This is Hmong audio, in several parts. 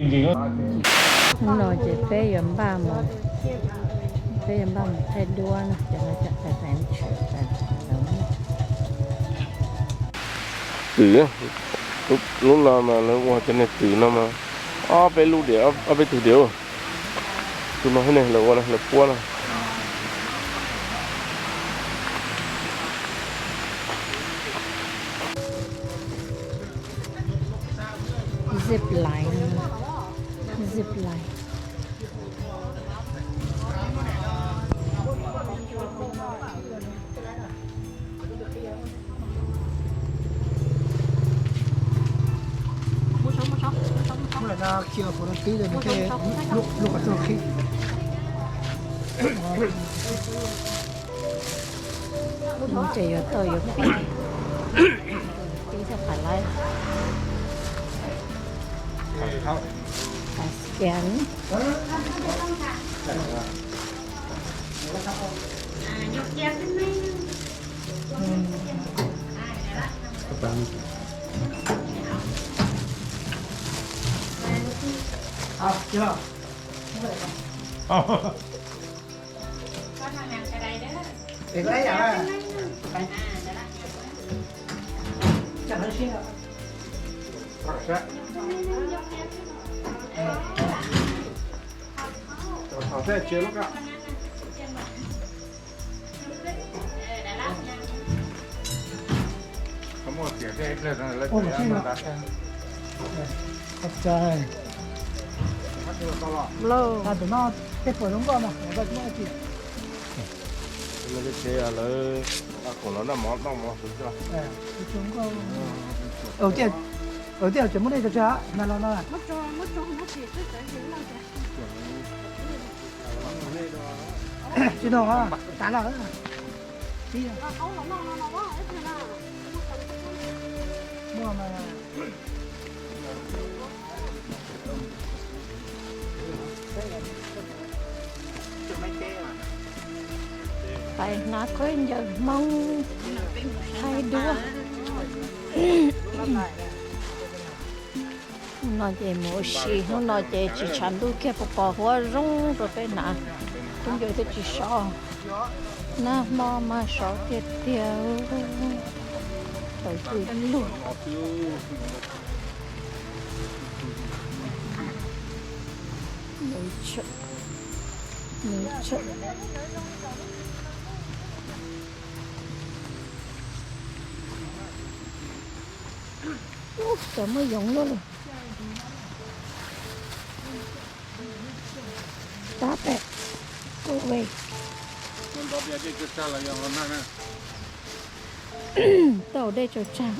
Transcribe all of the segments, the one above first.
Hnub no ces peb yuav npaj mus, peb yuav npaj mus thaij duab na, ces lawv cov tais tais tshwm tais tais lawv muaj. Twm, lub no mas lawv ua cov niag twm no mas ob peb lub diam, ob peb tug diam. Tus no thiab ne lawv ua na, lawv puab na. Zip line, zip line. Ces yuav tau yuav pib, pib txog qhov lawv scan. Qhov txhia, tus no tej puas zoo nkauj mas, lawv koom los noj mov noj mov xwb. Tias muab dej tso tseg na los no. Tsis no, tas lawm. Muaj mas. Pais hnav khaub ncaws Hmoob thaij duab. Hnub no ces mus ua si, hnub no ces tsis tshav ntuj kiag, pos pos huab zoo rau peb hnav, khaub ncaws thiaj tsis sov. Nag hmo mas sov tiag tiag. Tawv twg lug. Ub, cov muaj yoov luaj li. Tab pem, kuv ve. Tau dej tso tseg.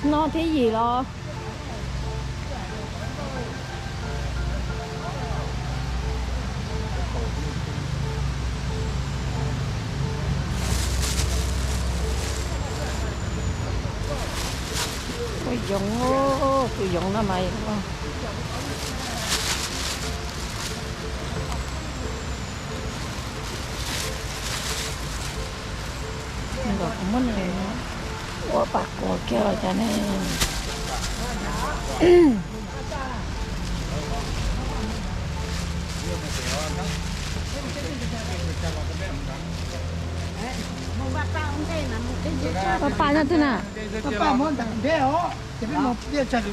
No thiab yim los? Tus yoov, tus yoov no mas nkawd kuv muab nws ua pam kuas kiag los cas ne. Pab pab nyob twg na? Pab pab muab ntawm npe os, ces peb mus pia tsag.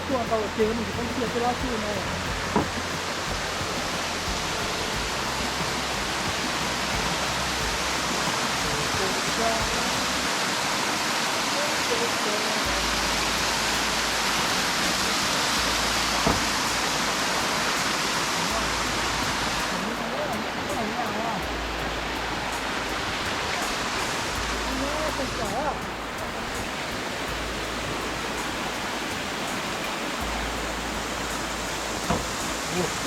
Tuaj tau ces nws tsis tau cia tej lab xwb no.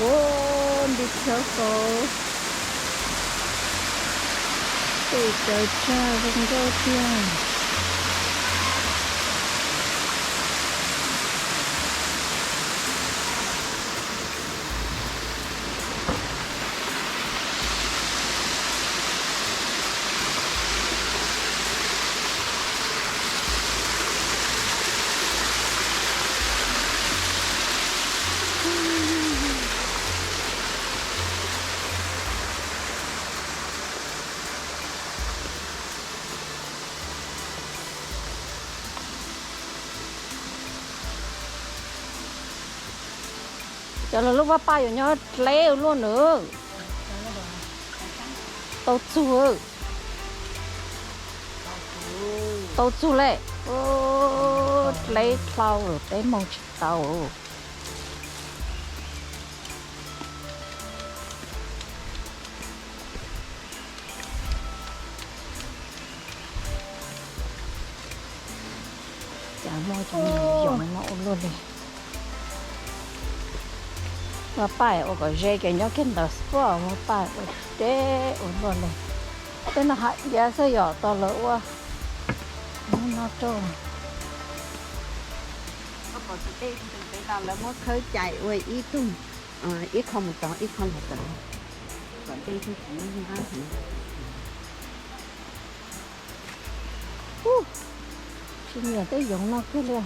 Ua nti chaw hauv, tej cawv tsag zoo nkauj tiag. Cov lawv lub vaj paj yuav nyob dleb ua luaj nws. Tau txug, tau txug le. Dleb dlhau lawm peb moog tsis tau. Cas muaj cov yoov no ua luaj li. Vaj paj ua kom ze ces nyob kiag ntawd xwb, vaj paj ua deb ua luaj li. Tej no hav iav xwb yom, tau lawv ua no rau. Lawv muab khawb cais ua ib tug, ib qho mus tod ib qho los tod, kom dej thiaj tsis nyab. Tsis nyiam tej yoov no kiag li.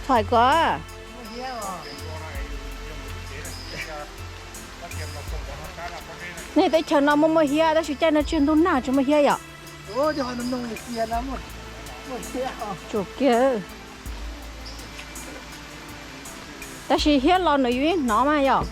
Thov kom, nej teb chaws no muaj muaj hiab tab sis caij no tsis yog ntuj nag tsis muaj hiab yom? Tsuas kiag. Tab sis hiab los nws yus yeej hnov mas yom.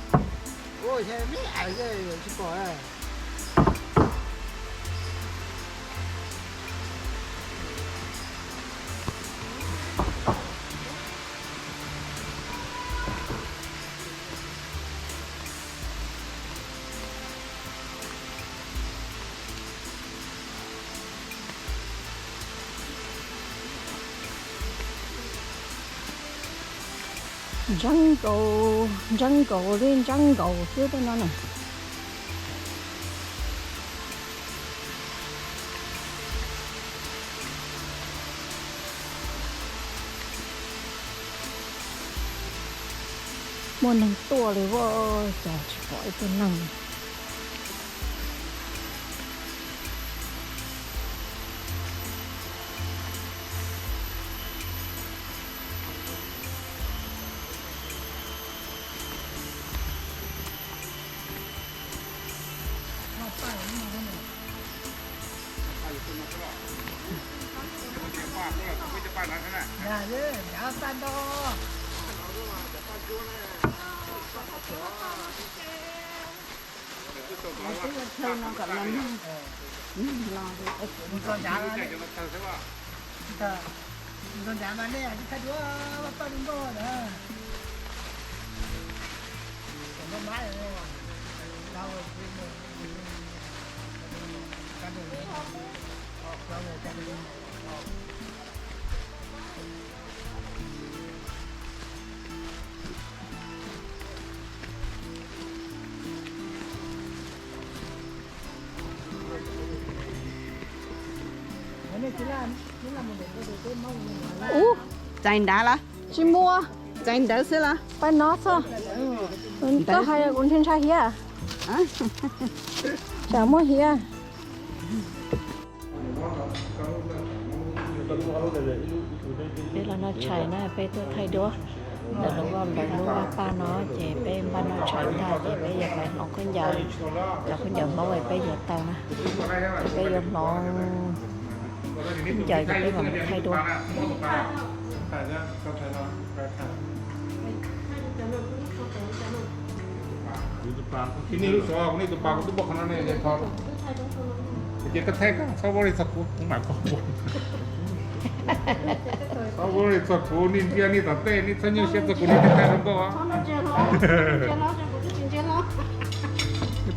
Ntseeb nkaus, ntseeb nkaus li ntseeb nkaus xwb tej no na. Muaj neeg tuaj li ua cas tsis pom ib tug neeg. Ub, txais nrad los? Tsis muaj. Txais ntawd xwb los? Pab no xwb. Koj hais kuv ntshai ntshai hiav. Tsam muaj hiav. Peb los noj tshais na, peb tuaj thaij duab ntawm lub vaj, ntawm lub vaj paj no ces peb npaj noj tshais tag ces peb yuav pais hloov khaub ncaws, cov khaub ncaws Hmoob es peb yuav tau na, ces peb yuav hloov khaub ncaws ces peb mam mus thaij duab. Kuv nej lub suav, kuv nej tus pas kuv twb muab qhov no ne, ces koj thaij koj txhob ua li txog kuv, kuv mam koj ua. Txhob ua li txog kuv, nej ntsia nej tom tej, nej txhob nyuaj siab txog kuv, nej thaij rau nkauj.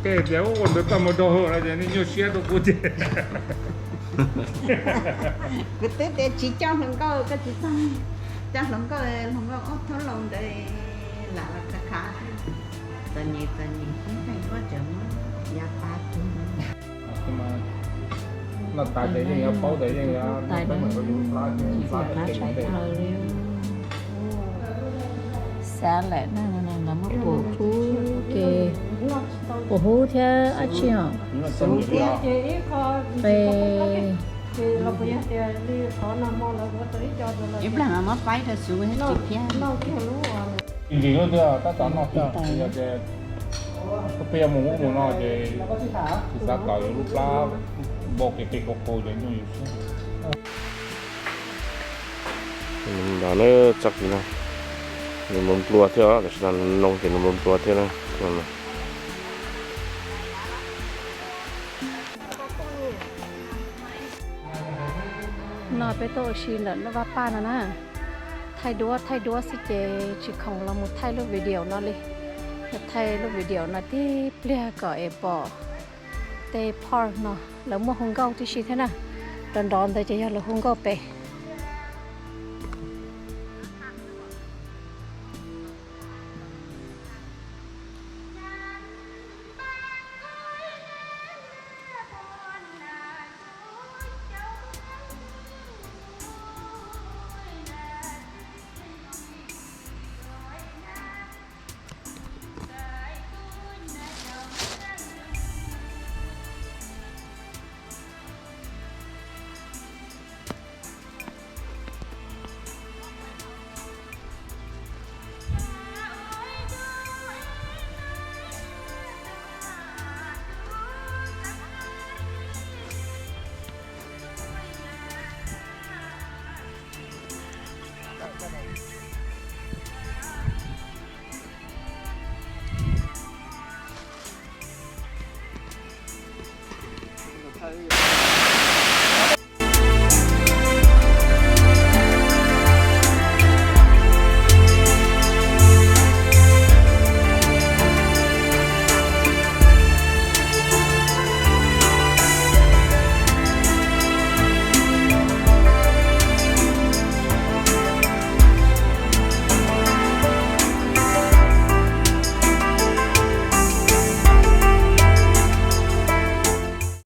Tej tias ua ntawd toj mus rau hauv no ces nej nyuaj siab rau kuv ces. Kuv twb tias tsis coj hluas nkauj, koj tsis txog, coj hluas nkauj, hluas nkauj ob thaub laus ntawd lam los khav khav. Txom nyem txom nyem, thaij duab tseem muab yav pas tu. Noj tas ces yeej yuav paub tias yeej yuav tais dab tsi. Xav lawm na, lawv muab pum hub ces pum hub thiab dab tsi os. Qe. Ib plag mas muab faib rau xwb thiab. Ntsis lub twg tab tom noj tag, yog tias koj pheej yuav mus ub mus no ces tsis xav kom yus lub plab npau qis qis qus qus ces nyuaj yus siab. Nrad na, txoj kev no nws nplua nplua thiab, tam sim no nws noo ces nws nplua nplua thiab na. No peb tuaj ua si ntawm lub vaj paj no na. Thaij duab thaij duab xwb ces tsis khoom los mus thaij lub video no li. Thaij lub video no tib pliag kom es pom tej park no lawv muaj hu nkauj tib si thiab na. Nrov nrov ntawd ces yog lawv hu nkauj pem.